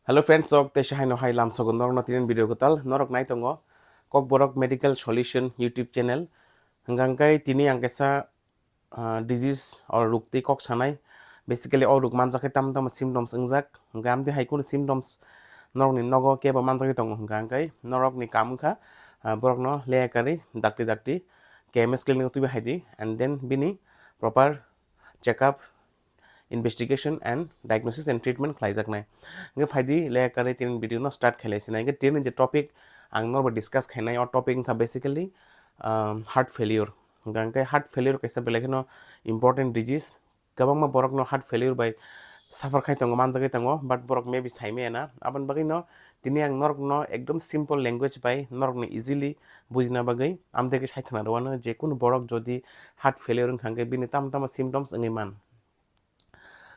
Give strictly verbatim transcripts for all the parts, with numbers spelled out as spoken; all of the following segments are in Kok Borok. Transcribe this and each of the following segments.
Hello friends, sok teisa haino hai lamsogo norokno tinin video kwtal norok nai tongo Kokborok Medical Solution YouTube channel. Hwnkha hwnkhe tini ang kaisa, ah, disease or ruk twi kok sanai. Basically o ruk manjakhe tamo tamo symptoms wngjak. Hwnkhe amtwi hai kunu symptoms norokni nogo kebo manjakgwi tongo hwnkha hwnkhe norokni kam wngkha, ah, borokno leya karwi dakti dakti K M S clinic o twibo hai di and then bini proper check up, investigation and diagnosis and treatment khlaijaknai. Hwnkhe phaidi leya karwi tini video no start khailai sinai. Hwnkhe tini je topic ang norbo discuss khainai, o topic wngkha basically, um, heart failure. Hwnkhe heart failure kaisa belai kheno important disease. Kwbangma borokno heart failure bai suffer khai tongo, manjagwi tongo, but borok maybe saimaya na. Aboni bagwino tini ang norokno ekdom simple language bai norokno easily bujina bagwi amtwi khe sai khna rwano je kunu borok jodi heart failure wngkha hwnkhe bini tamo tamo symptoms wngwi man.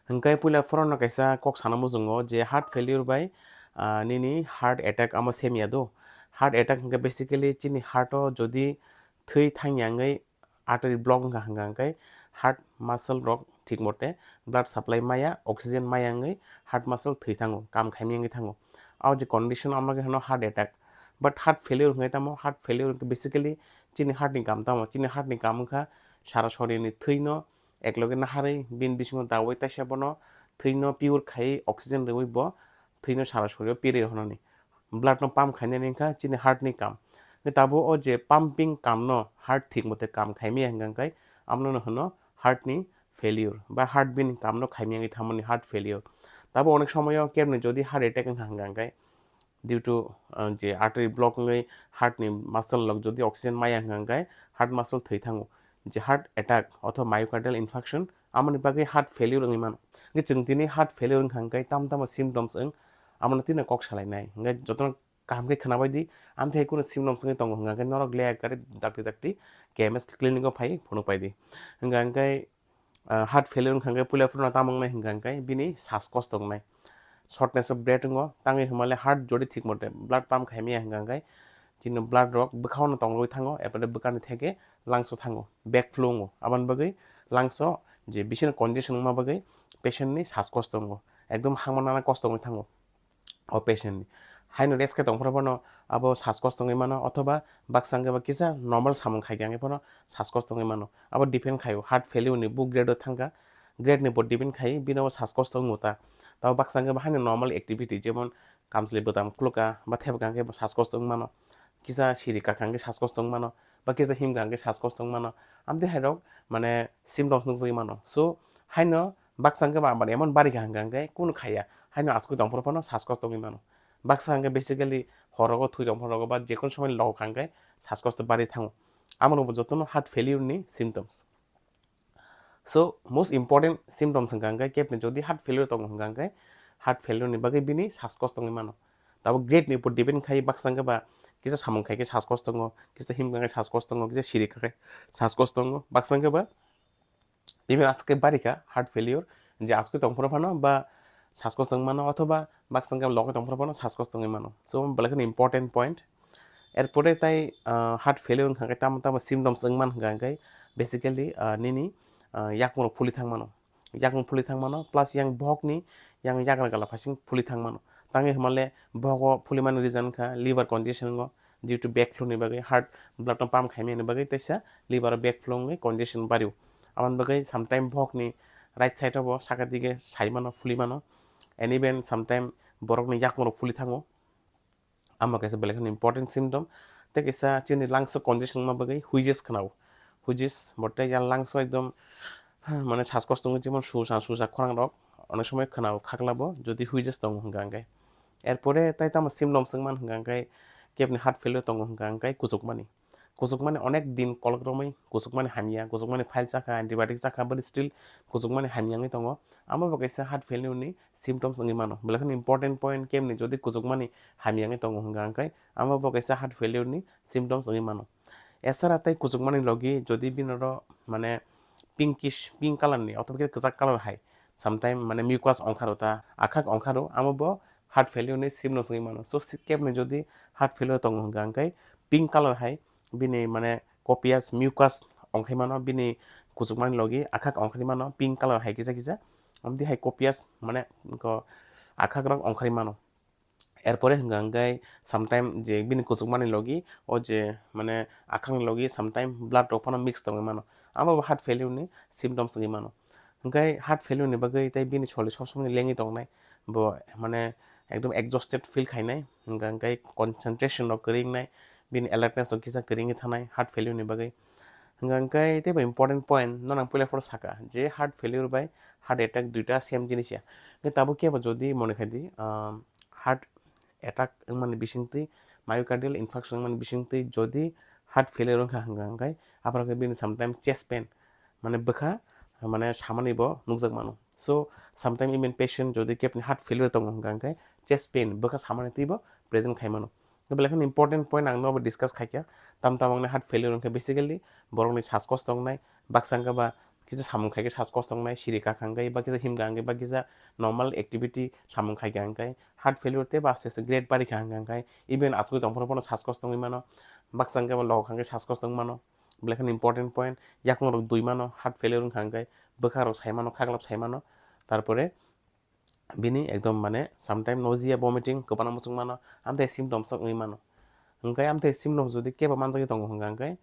Hwnkhe puila phorono kaisa kok sana muchungo je heart failure bai, ah, nini heart attack amo semya do. Heart attack hwnkhe basically chini heart o jodi thwi thangya wngwi artery block wngkha hwnkha hwnkhe heart muscle rok thik mote blood supply maya, oxygen maya wngwi heart muscle thwi thango, kam khaimya wngwi thango. O je condition amno khe hwno heart attack. But heart failure hwnkhe tamo? Heart failure hwnkhe basically chini heart ni kam tamo? Chini heart ni kam wngkha sarasori ni thwi no ekloge naharwi bini bisingo dawi taisa bono thwino pure khai oxygen rwui bo thwino sarasori o piri rw hwnani. Blood no pump khainani wngkha chini heart ni kam. Hwnkhe tabuk o je pumping kam no heart thik mote kam khaimaya hwnkha hwnkhe amno no hwno heart ni failure ba heart bini kam no khaimya wngwi thamani heart failure. Tabuk onek somoyo kebni jodi heart attack wngkha hwnkha hwnkhe due to, uh, je artery block wngwi heart ni muscle rok jodi oxygen maya hwnkha hwnkhe heart muscle thwi thango, je heart attack othoba myocardial infarction, amoni bagwi heart failure wngwi mano. Hwnkhe chwng tini heart failure wngkha hwnkhe tamo tamo symptoms wng, amoni tini kok salainai. Hwnkhe jotono kaham khe khwnabai di, amtwi hai kunu symptoms wngwi tongo hwnkha hwnkhe norok leya kari dakti dakti K M S clinic o phai phunuk pai di. Hwnkha hwnkhe Ah, heart failure wngkha hwnkhe puila phuru no tamo wngnai hwnkha hwnkhe bini sas kosto wngnai. Shortness of breath wngo, tangwi hwnmale heart jodi thik mote blood pump khaimaya hwnkha hwnkhe chini blood rok bwkhao no tongwi thango, epore bwkhani theke lungs o thango, backflow wngo. Aboni bagwi lungs o je bising congestion wngma bagwi patient ni sas kosto wngo, ekdom hangma nana kosto wngwi thango. O patient ni. Haino rest khe tongphuru phano abo sas kosto wngwi mano, othoba baksa hwnkhe bo kisa normal samung khai khe phano sas kosto wngwi mano. Abo depend khaio heart failure ni bo grade o thangkha, grade ni bo depend khai bini bo sas kosto wngo ta. Tabo baksa hwnkhe bo haino normal activity jemon kamchwlwi bwtam khulukha ba thepkha hwnkhe bo sas kosto wngwi mano, kisa siri kakha hwnkhe sas kosto wngwi mano ba kisa himkha hwnkhe sas kosto wngwi mano. Amtwi hairok mane symptoms nukjagwi mano. So haino baksa hwnkhe ba abar emon bari kha hwnkha hwnkhe kunu khaiya, haino asugwi tongphuru phano sas kosto wngwi mano. Baksa hwnkhe basically horogo thwi tongphuru rogo ba jekunu somoi logo kha hwnkhe sas kosto bari thango. Amo rokbo jotono heart failure ni symptoms. So most important symptoms hwnkha hwnkhe kebni jodi heart failure tongo hwnkha hwnkhe heart failure ni bagwi bini sas kosto wngwi mano. Tabo grade ni upor depend khai baksa hwnkhe ba kisa samung khai khe sas kosto wngo, kisa himkha khe sas kosto wngo, kisa siri kha khe sas kosto wngo, baksa hwnkhe ba even aske bari kha heart failure, je asugwi tongphuru phano ba sas kosto wngmano, othoba baksa hwnkhe loge tongphuru phano sas kosto wngwi mano. So belai kheno important point. Erpore tai, ah, heart failure wngkha khe tamo tamo symptoms wngman hwnkha hwnkhe basically, ah, nini, ah, yakung rok phuli thangmano, yakung phuli thangmano plus yang bohokni yang yagra gala phaising phuli thangmano. Tangwi hwnmale bohogo phulimani reason wngkha liver congestion wngo, due to backflow ni bagwi heart blood no pump khaimani bagwi teisa liver o backflow wngwi congestion bario. Aboni bagwi sometime bohokni right side o bo saka dige sai mano, phuli mano, and even sometime borokni yakung rok phuli thango. Amo kaisa belai kheno important symptom. Tei kaisa chini lungs o congestion wngma bagwi wheezes khwnao. Wheezes bo tei ya lungs o ekdom, mane sas kosto wngwi jemon susa susa khorang rok onek somoi khwnao khakla bo jodi wheezes tongo hwnkha hwnkhe. Erpore tai tamo symptoms wngman hwnkha hwnkhe kebni heart failure tongo hwnkha hwnkhe kuchukmani. Kuchukmani onek din kolok romwi kuchukmani hamya, kuchukmani file chakha, antibiotic chakha, but still kuchukmani hamya wngwi tongo. Amo bo kaisa heart failure ni symptoms wngwi mano. Belai kheno important point, kebni jodi kuchukmani hamya wngwi tongo hwnkha hwnkhe amo bo kaisa heart failure ni symptoms wngwi mano. Esara tei kuchukmani logi jodi bini oro mane pinkish, pink color ni othoba khe kwchak color hai sometime mane mucus ongkharo ta, akhak ongkharo, amo bo heart failure ni symptoms wngwi mano. So si-, kebni jodi heart failure tongo hwnkha hwnkhe pink color hai bini mane copious mucus ongkhai mano, bini kuchukmani logi akhak ongkhai mano pink color hai kisa kisa. Amtwi hai copious mane ko akhak rok ongkhai mano. Erpore hwnka hwnkhe sometime je bini kuchukmani logi, o je mane akhangni logi sometime blood rok phano mix tongwi mano, amo bo heart failure ni symptoms wngwi mano. Hwnkhe heart failure ni bagwi tei bini soli sob somoi lengwi tongnai, bo mane ekdom exhausted feel khainai, hwnka hwnkhe concentration rok kwrwi wngnai, bini alertness rok kisa kwrwi wngwi thanai heart failure ni bagwi. Hwnka hwnkhe teibo important point no nang puila phoro saka je heart failure bai heart attack duita same jinis ya. Hwnkhe tabuk kebo jodi mone khai di, um, heart attack wngmani bisingtwi, myocardial infarction wngmani bisingtwi jodi heart failure wngkha hwnka hwnkhe aphuru khe bini sometime chest pain, mane bwkha mane samani bo nukjak mano. So sometime even patient jodi kebni heart failure tongo hwnka hwnkhe chest pain bwkha samani twibo present khai mano. Belai kheno important point ang nobo discuss khaikha, tam tam wngni heart failure wngkha basically borokni saskosto wngnai, baksa wngkha ba kisa samung khaikhe saskosto wngnai, siri kakha wngkha ba kisa himkha wngkha ba kisa normal activity samung khaikha hwnkhe heart failure tei ba aste aste grade barikha hwnkha hwnkhe even achugwi tongphuru phano saskosto wngwi mano, baksa wngkha ba logo kha hwnkhe saskosto wngwi mano. Belai kheno important point, yakung rok dui mano, heart failure wngkha hwnkhe bwkha rok sai mano, khaklap sai mano, tarpore bini ekdom mane sometime nausea, vomiting kwbangma muchung mano, amtwi symptoms wngwi mano. Hwnkhe amtwi symptoms jodi kebo manjagwi tongo hwnka hwnkhe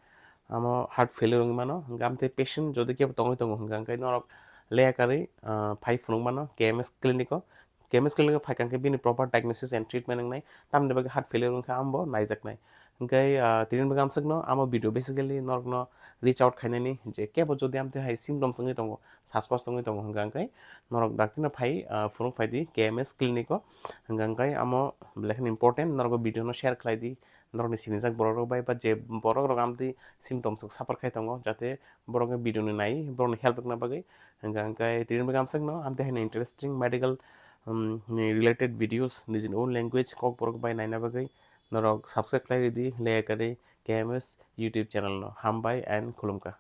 amo heart failure wngwi mano, hwnkhe amtwi patient jodi kebo tongwi tongo hwnka hwnkhe norok leya karwi, ah, phai phunuk mano K M S clinic o. K M S clinic o phaikha hwnkhe bini proper diagnosis and treatment wngnai, tamni bagwi heart failure wngkha ambo naijaknai. Hwnkhe, ah, tini bagwi amsukno amo video basically norokno reach out khainani je kebo jodi amtwi hai symptoms wngwi tongo, saskosto wngwi tongo hwnka hwnkhe norok dakti no phai, ah, phunuk phai di K M S clinic o, hwnka hwnkhe amo belai kheno important, norok o video no share khlai di, norokni sinijak borok rok bai ba je borok rok amtwi symptoms rok suffer khai tongo, jate borok ni video ni nai borok ni help rwkna bagwi. Hwnka hwnkhe tini bagwi amsukno amtwi haino interesting medical, um, ni related videos nijini own language Kokborok bai naina bagwi norok subscribe khlai ridi leya karwi K M S YouTube channel no. Hambai and khulumkha.